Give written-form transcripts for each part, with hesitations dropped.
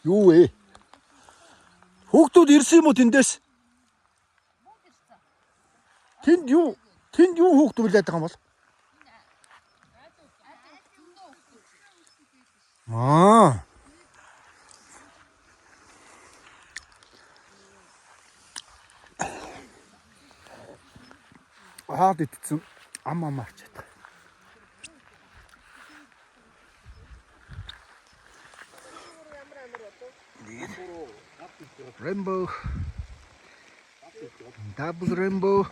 Юу вэ? Хүүхдүүд ирсэн юм уу тэндээс? Тэнд юу? Тэнд юу хүүхд хүлээд байгаа юм бол? Аа. Хаад идсэн ам ам арч чадах. Rainbow. Double rainbow.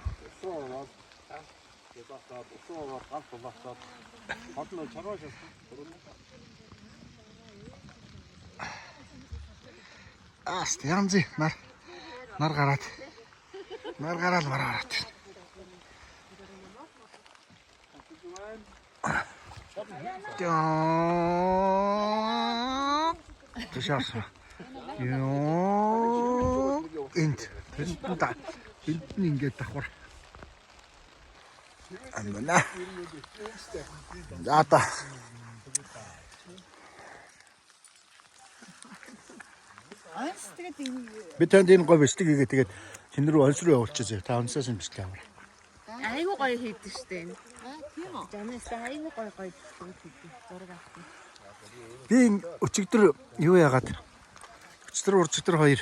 Аас янзын нар нар гараад нар гараад мар гараад. Тэшаарсан. Йоо. Энд тэнд энд нь ингээд давхар. Амна. За та. Онс тэгээд Би танд энэ гой бичлэг хийгээ тэгээд тэн рүү онс руу явуулчихъя. Та онсоос юм бичлэг аваарай. Айгуу гоё хийдэж штэ энэ. Аа, тийм үү? Жанаас айгуу гоё гоё бичлэг хийдэг. Зураг авах. Би энэ өчигдөр юу яагаад өчигдөр урчигдөр хоёр